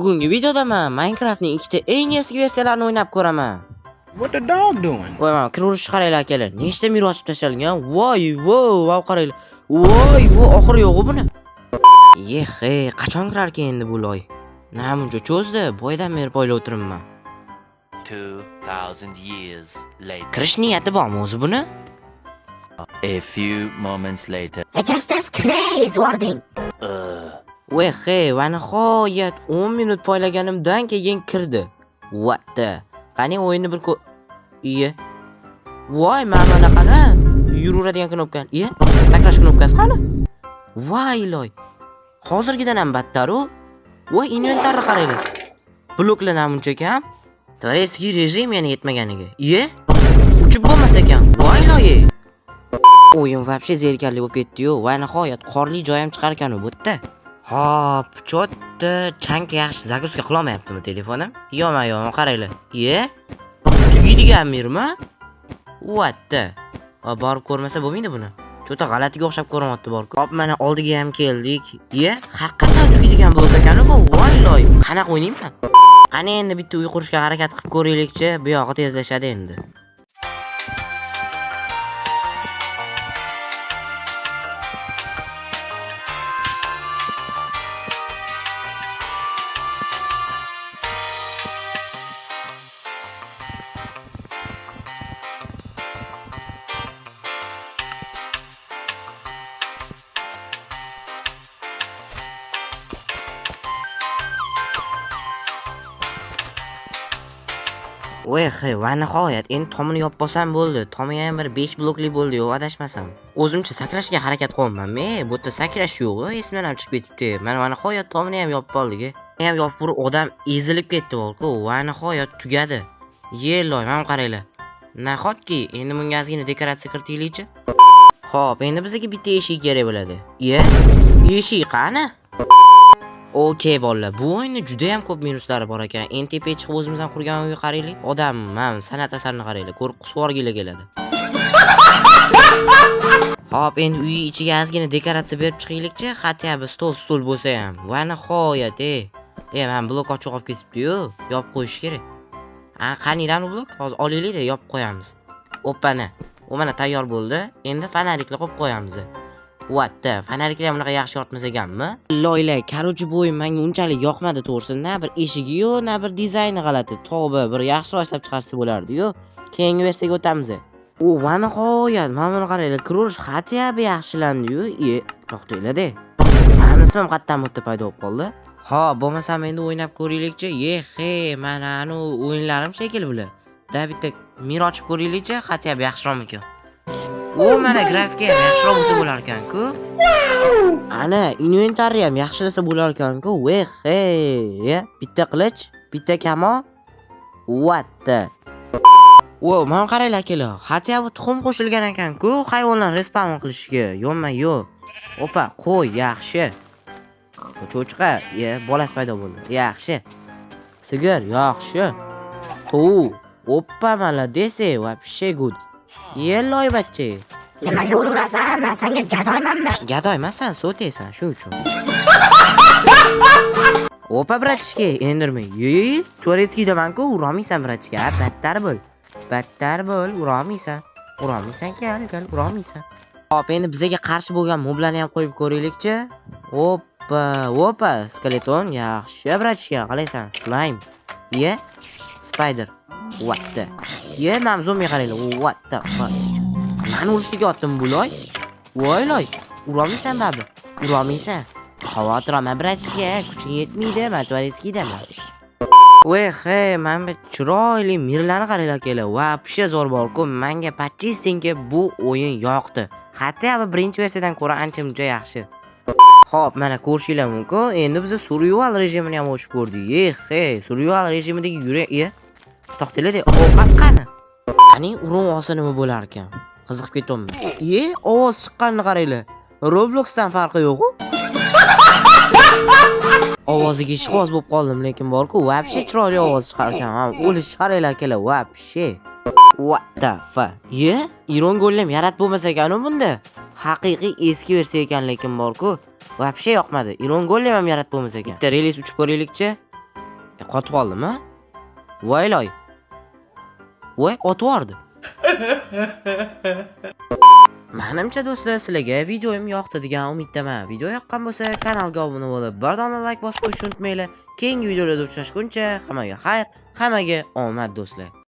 Bugungi videoda men Minecraftning ikkita eng eski versiyalarini o'ynab ko'raman. What the dog doing? Voy, mana kiraverish qaranglar akalar. Nechta mir ochib tashlangan? Voy, voy, voy qaranglar. Voy, voy, oxiri yo'q buni. Yehe, qachon kirarkan endi bu loy? Namuncha cho'zdi, boydan beri poylab o'tiribman. 2000 years later. Kirish niyati bormi o'zi buni? A few moments later. Tez crazy wording. Wehe, va nihoyat 10 minut poylaganimdan keyin kirdi. What the? Qani o'yinni bir Iye. Voy, mana mana qani? Yuraveradigan knopka. Iye, sakrash knopkasi qani? Voy loy. Hozirgidan ham battar u. Voy, inventarni qaranglar. Bloklar namuncha ekan. Tvorskiy rejim yana yetmaganiga. Iye, uchib bo'lmas ekan. Voy loy. O'yin вообще zerikarli bo'lib ketdi-yu. Va nihoyat qorli joy ham chiqar ekan u bu yerda. Hop, chotda chank yaxshi загрузка qila olmayaptimi telefonim? Yo'q, yo'q, qaranglar. Iye, tugaydigan mirmi? What the? Borib ko'rmasa bo'lmaydi buni. Chota g'alatiga o'xshab ko'rinyapti borku. Hop, mana oldiga ham keldik. Iye, haqiqatan tugaydigan blok ekan bu. Voy loy. Qanaqa o'ynayman? Qani endi bitta uy qurishga harakat qilib ko'raylikchi, bu yog'i tezlashadi endi. Wehe, va nihoyat endi tomini yopib bosam bo'ldi. Tomi ham bir 5 blokli bo'ldi, yo'q adashmasam. O'zimcha sakrashga harakat qilyapman. Bu yerda sakrash yo'q, esimdan ham chiqib ketibdi. Mana va nihoyat tomini ham yopib oldik. Ham yopib urib odam ezilib ketdi bo'lku. Va nihoyat tugadi. Yeloy, mana qaranglar. Nahotki endi bunga ozgina dekoratsiya kiritaylikchi? Xo'p, endi bizga bitta eshik kerak bo'ladi. Iye, eshik qani? Okey bolalar, bu o'yinda juda ham ko'p minuslari bor ekan. Endi tepaga chiqib o'zimiz ham qurgan uyga qaraylik. Odam, mana san'at asarini qaranglar, ko'rib qusvorgili keladi. Xo'p, endi uy ichiga ozgina dekoratsiya berib chiqaylikchi, hatto bir stol bo'lsa ham. Va nihoyat, mana blok ochiq qolib ketibdi-yu, yopib qo'yish kerak. Ha, qaniydan u blok? Hozir olaylik-da, yopib qo'yamiz. Opani. U mana tayyor bo'ldi. Endi fonarikni qo'yib qo'yamiz. What the? Fonariklar ham bunaqa yaxshi yoritmas ekanmi? Loylar, karuchi bu o'yin menga unchalik yoqmadi to'g'risi. Na bir eshigi yo'q, na bir dizayni g'alati. Tavba, bir yaxshiroq ishlab chiqarsa bo'lardi-yu. Keyingi versiyaga o'tamiz. U va nihoyat, mana buni qaranglar, kiraverish hatto bir yaxshilandi-yu. To'xtanglar-da. Mani ismim qayerdan bu yerda paydo bo'lib qoldi? Ha, bo'lmasam endi o'ynab ko'raylikchi. Yehe, mana anu o'yinlarim shekilli bular. Da bitta mir ochib ko'raylikchi, hatto bir yaxshiroqmikan? O, mana grafika ham yaxshiroq bo'lsa bo'lar ekan-ku. Ana, inventarni ham yaxshilasa bo'lar ekan-ku. Wehe, bitta qilich, bitta kamon. What the? Wo, mana qaranglar akalar. Hatto bu tuxum qo'shilgan ekan-ku, hayvonlar respawn qilishiga. Yo'qma, yo'q. Opa, qo'y, yaxshi. Cho'chqa, bolasi paydo bo'ldi. Yaxshi. Sigir, yaxshi. Tovuq. Opa, молодец, вообще good. Yeloy bachcha. Nimaga urasan? Men senga gadoymanmi? Gadoy emassan, so'taysan, shu uchun. Opa, bratishka, endirmay. Ye, Tvorskiydaman-ku, urolmaysan bratishka. Ha, battar bo'l. Battar bo'l, urolmaysan. Urolmaysan, kel, kel, urolmaysan. Hop, endi bizga qarshi bo'lgan moblarni ham qo'yib ko'raylikchi. Opa, opa, skeleton, yaxshi, bratishka, qalaysan? Slime. Ye, spider. What the? Ye, men zombi qaranglar. What the fuck? Meni urishga kelyaptimi bu loy? Voy loy, urolmaysan baribir. Urolmaysan. Xavotir olma, bratishka, kuching yetmaydi, men Tvorskiydaman. Wehe, mana bu chiroyli mirlarni qaranglar akalar. Вообще zo'r bor-ku. Menga почистенько bu o'yin yoqdi. Hatto bu birinchi versiyadan ko'ra ancha-muncha yaxshi. Xo'p, mana ko'rishinglar mumkin. Endi biz survival rejimini ham ochib ko'rdik. Yehe, survival rejimidagi yurak, to'xtanglar, ovqat qani? Qani urun olsa nima bo'lar ekan? Qiziqib ketyapman. Ye, ovoz chiqqanini qaranglar. Robloxdan farqi yo'q-ku. Ovoziga ishqiboz bo'lib qoldim, lekin bor-ku, вообще chiroyli ovoz chiqar ekan. Ha, o'lish qaranglar akalar, вообще. What the fuck? Ye, Iron Golem yaratib bo'lmasa ekan-u bunda. Haqiqiy eski versiya ekan, lekin bor-ku. Вообще yoqmadi. Iron Golem ham yaratib bo'lmasa ekan. Bitta release uchib ko'raylikchi. Qotib qoldimi? Voy loy. Voy, otib yubordi. Menimcha do'stlar, sizlarga videoyim yoqdi degan umiddaman. Video yoqqan bo'lsa, kanalga obuna bo'lib, bir dona like bosib qo'yishni unutmanglar. Keyingi videolarda uchrashguncha hammaga xayr, hammaga omad do'stlar.